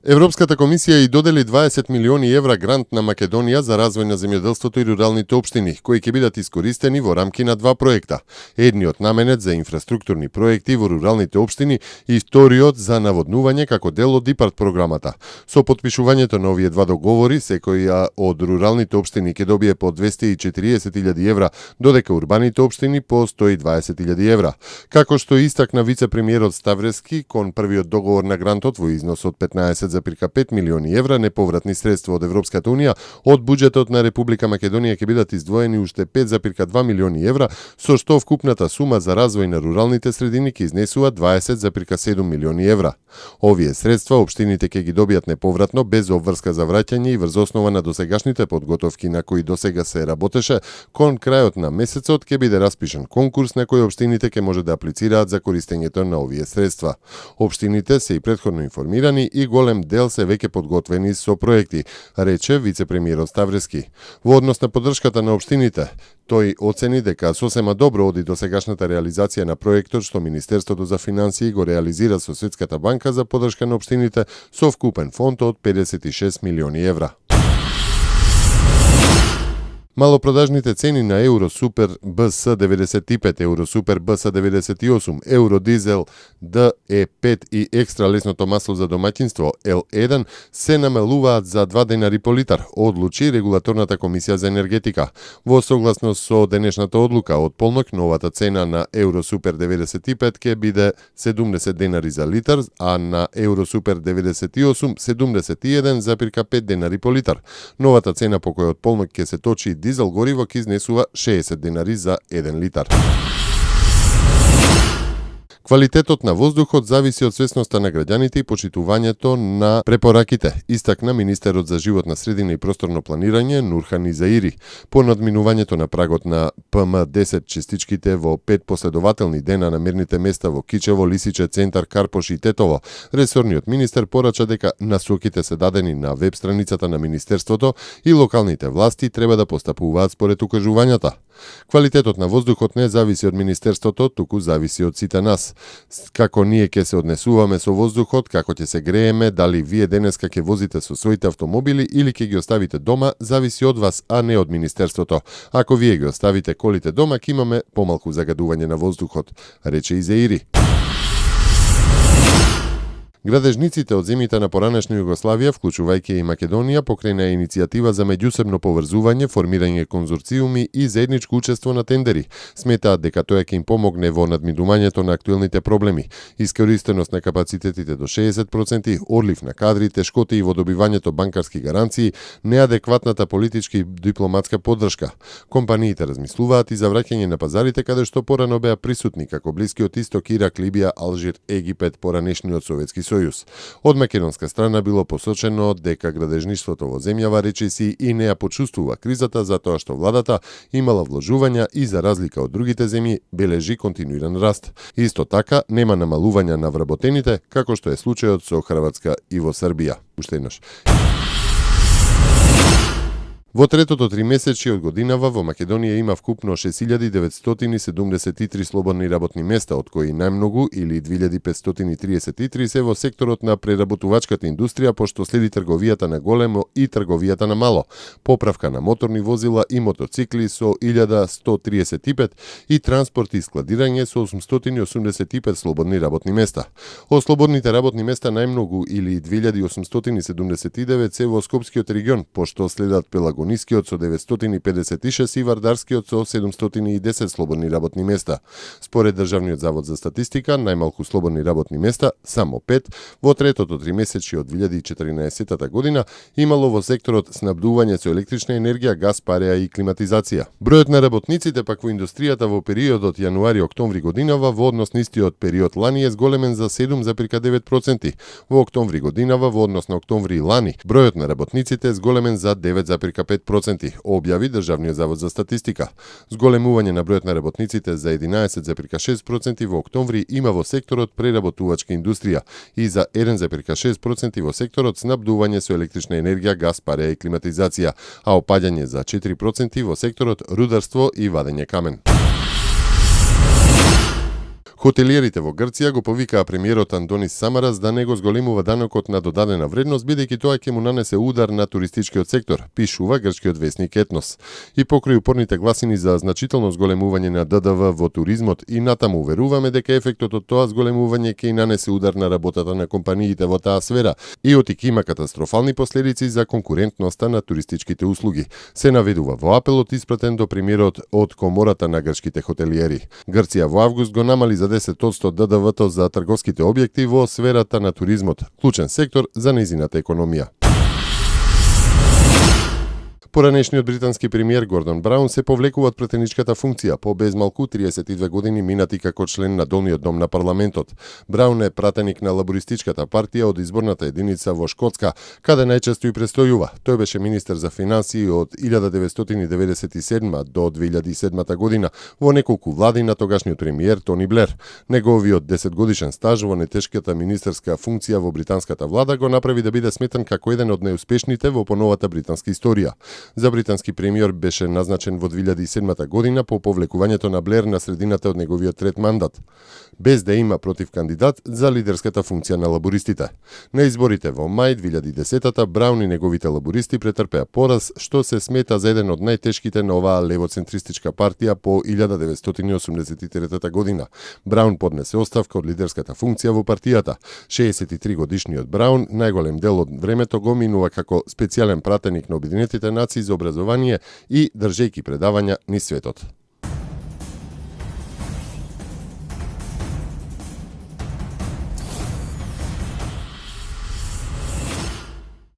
Европската комисија и додели 20 милиони евра грант на Македонија за развој на земјоделството и руралните општини, кои ќе бидат искористени во рамки на два проекта. Едниот наменет за инфраструктурни проекти во руралните општини и вториот за наводнување како дел од ИПАРД програмата. Со потпишувањето на овие два договори, секоја од руралните општини ќе добие по 240.000 евра, додека урбаните општини по 120.000 евра. Како што истакна вице-премиерот Ставрески, кон првиот договор на грантот во износ од 15,5 милиони евра неповратни средства од Европската унија, од буџетот на Република Македонија ќе бидат издвоени уште 5,2 милиони евра, со што вкупната сума за развој на руралните средини ќе изнесува 20,7 милиони евра. Овие средства општините ќе ги добијат неповратно без обврска за враќање и врз основа на досегашните подготовки на кои досега се работеше. Кон крајот на месецот ќе биде распишан конкурс на кој општините ќе може да аплицираат за користењето на овие средства. Општините се и претходно информирани и голем дел се веќе подготвени со проекти, рече вице-премиерот Ставрески. Во однос на поддршката на општините, тој оцени дека сосема добро оди досегашната реализација на проектот што Министерството за финансии го реализира со Светската банка за поддршка на општините со вкупен фонд од 56 милиони евра. Малопродажните цени на Евро Супер БС 95, Евро Супер БС 98, Евро Дизел ДЕ5 и екстра лесното масло за домаќинство L1 се намалуваат за 2 денари по литар, одлучи Регулаторната комисија за енергетика. Во согласно со денешната одлука, од полнок новата цена на Евро Супер 95 ќе биде 70 денари за литар, а на Евро Супер 98 71,5 денари по литар. Новата цена по која од полнок ќе се точи дизел гориво ќе изнесува 60 денари за 1 литар. Квалитетот на воздухот зависи од свесноста на граѓаните и почитувањето на препораките, истакна министерот за животна средина и просторно планирање Нурхан Изаири. По надминувањето на прагот на ПМ10 честичките во 5 последователни дена на мерните места во Кичево, Лисиче, Центар, Карпош и Тетово, ресорниот министер порача дека насоките се дадени на веб страницата на министерството и локалните власти треба да постапуваат според укажувањата. Квалитетот на воздухот не зависи од министерството, туку зависи од сите нас. Како ние ќе се однесуваме со воздухот, како ќе се грееме, дали вие денеска ќе возите со своите автомобили или ќе ги оставите дома, зависи од вас, а не од министерството. Ако вие ги оставите колите дома, ќе имаме помалку загадување на воздухот, рече Изаири. Градежниците од земјите на поранешна Југославија, вклучувајќи и Македонија, покрена иницијатива за меѓусебно поврзување, формирање конзорциуми и заедничко учество на тендери. Сметаат дека тоа ќе им помогне во надминувањето на актуелните проблеми: искористеност на капацитетите до 60%, одлив на кадри, тешкоти во добивањето банкарски гаранции, неадекватната политичка и дипломатска поддршка. Компаниите размислуваат и за враќање на пазарите каде што порано беа присутни, како Блискиот Исток, Ирак, Либија, Алжир, Египет, поранешниот Советски Сојуз. Од македонска страна било посочено дека градежништвото во земјава речиси и не ја почувствува кризата затоа што владата имала вложувања и за разлика од другите земји бележи континуиран раст. Исто така нема намалување на вработените, како што е случајот со Хрватска и во Србија. Уште еднаш. Во третото тримесечие од годинава во Македонија има вкупно 6973 слободни работни места, од кои најмногу или 2533 се во секторот на преработувачката индустрија, пошто следи трговијата на големо и трговијата на мало, поправка на моторни возила и мотоцикли со 1135 и транспорт и складирање со 885 слободни работни места. Од слободните работни места најмногу или 2879 се во Скопскиот регион, пошто следат Пелагонискиот со 956 и Вардарскиот со 710 слободни работни места. Според Државниот завод за статистика, најмалку слободни работни места, само 5, во третото тримесечие од 2014 година имало во секторот снабдување со електрична енергија, газ, пареа и климатизација. Бројот на работниците пак во индустријата во периодот јануари-октомври годинава во однос на истиот период лани е зголемен за 7,9%. Во октомври годинава во однос на октомври лани бројот на работниците е зголемен за 9,5%, објави Државниот завод за статистика. Зголемување на бројот на работниците за 11,6% во октомври има во секторот преработувачка индустрија и за 1,6% во секторот снабдување со електрична енергија, газ, пареа и климатизација, а опаѓање за 4% во секторот рударство и вадење камен. Хотелиерите во Грција го повикаа премиерот Антонис Самарас да не го зголемува данокот на додадена вредност, бидејќи тоа ќе му нанесе удар на туристичкиот сектор, пишува грчкиот весник Етнос. И покрај упорните гласини за значително зголемување на ДДВ во туризмот и натаму уверуваме дека ефектот од тоа зголемување ќе нанесе удар на работата на компаниите во таа сфера и отик има катастрофални последици за конкурентноста на туристичките услуги, се наведува во апелот испратен до премиерот од Комората на грчките хотелиери. Грција во август го намали за 10% ДДВ-то за трговските објекти во сферата на туризмот, клучен сектор за нејзината економија. Поранешниот британски премиер Гордон Браун се повлекува од претеничката функција по безмалку 32 години минати како член на долниот дом на парламентот. Браун е пратеник на лабористичката партија од изборната единица во Шкотска, каде најчесто и престојува. Тој беше министер за финансии од 1997 до 2007 година во неколку влади на тогашниот премиер Тони Блер. Неговиот 10-годишен стаж во нетешката министерска функција во британската влада го направи да биде сметан како еден од најуспешните во поновата британска историја. За британски премиер беше назначен во 2007 година по повлекувањето на Блер на средината од неговиот трет мандат, без да има против кандидат за лидерската функција на лабористите. На изборите во мај 2010-та Браун и неговите лабористи претрпеа пораз, што се смета за еден од најтешките на оваа левоцентристичка партија по 1983 година. Браун поднесе оставка од лидерската функција во партијата. 63 годишниот Браун најголем дел од времето го минува како специјален пратеник на Обединетите нации за образование и држејки предавања низ светот.